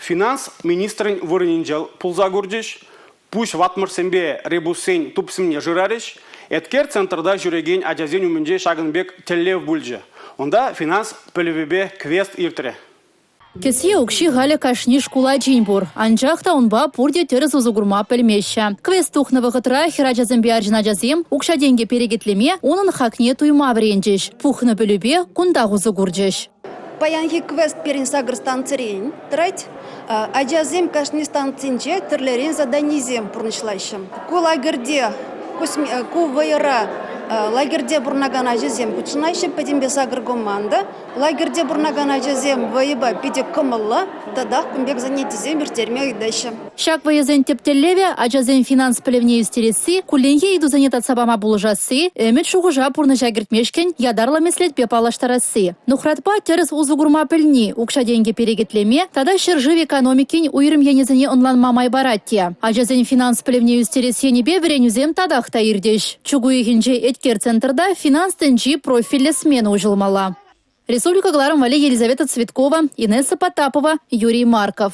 Финанс министрӗн вырӑнӗнче пулса курчӗҫ, пуҫ ватмӑшсемпе ребуссен тупсӑмне шырарӗҫ. Эткер центрта ҫӳрекен ачасен умӗнче ҫакӑн пек тӗллев пулчӗ. Унта финанс пӗлӗвӗпе квест иртрӗ. Кӗсье укҫи халӗ кашни шкул ачин пур. Анчах та унпа пурте тӗрӗс усӑ курма пӗлмеҫҫӗ. Квест тухнӑ вӑхӑтра хӗрачасемпе арҫын ачасем укҫа-тенкӗ перекетлеме, унӑн хакне туйма вӗренчӗҫ. Пухнӑ пӗлӳпе кунтах усӑ курчӗҫ. Паянхи квест пирӗн сакӑр станцирен тӑрать. Ачасем кашни станцинче тӗрлӗрен заданисем пурнӑҫлаҫҫӗ. Ку лагерьте, ку вӑйӑра лагерьте пурӑнакан ачасем хутшӑнаҫҫӗ, пӗтӗмпе сакӑр команда. Лагерьте пурӑнакан ачасем вӑйӑпа питӗ кӑмӑллӑ, татах кун пек занятисем ирттерме ыйтаҫҫӗ. Ҫак вӑйӑсен тӗп тӗллевӗ – ачасен финанс пӗлӗвне ӳстересси, кулленхи ыйтусене татса пама пулӑшасси, ӗмӗт-шухӑша пурнӑҫа кӗртмешкӗн ятарлӑ меслетпе паллаштарасси. Нухратпа тӗрӗс усӑ курма пӗлни укҫа-тенкӗ перекетлеме тата ҫӗршыв экономикин уйрӑм енӗсене ӑнланма май парать те. Ачасен финанс пӗлӗвне ӳстерес енӗпе вӗренӳсем татах та иртӗҫ. Чӳк уйӑхӗнче Эткер центрта финанс тӗнчи профильлӗ смена уҫӑлмалла. Республика кӑларӑм валли Елизавета Цветкова, Инесса Потапова, Юрий Марков.